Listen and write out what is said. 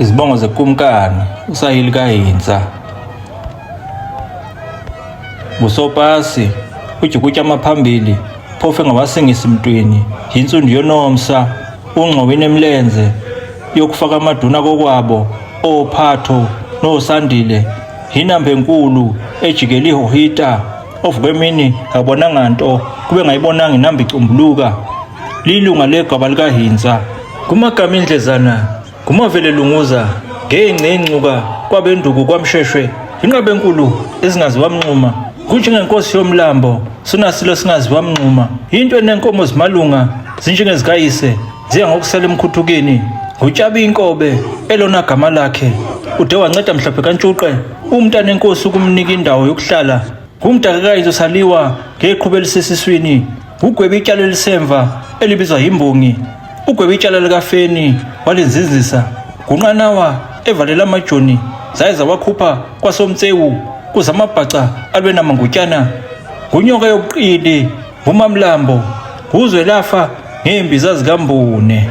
Izibongo zekumkani uSahili kaHintsa. Ngusopasi uJukutya amaphambili phofu engawasingisi mntwini yinsundu yonomsa ungxowi nemlenze yokufaka amaduna kokwabo ophatho nosandile yinamba enkulu ejikela ihohita ovuka emini akabonanga nto kube ngayibonanga inamba icumbuluka lilunga legwaba likaHintsa kumagama indlezana ngumavele lunguza ngengcencuka kwabenduku kwamsheshwe inqaba enkulu ezingaziwa mnxuma kunjengenkosi yomlambo sonasilo singaziwa mnxuma into enenkomo zimalunga zinjengezikayise ziya ngokusela emkhuthukeni ngutshabi inkobe elona gama lakhe ude wanceda mhlophe kantshuqe umntana enkosi ukumnika indawo yokuhlala ngumdakakayizo saliwa ngeqhuba elisesiswini ugwebe itshala elisemva elibizwa yimbongi ugwebe itshala likafeni walinzinzisa ngunqanawa evalela amajoni zaye zawakhupha kwasomtsewu kuzamabhaca alwe namangutyana ngunyoka yobuqili ngumamlambo nguzwe lafa ngeembiza zikambune.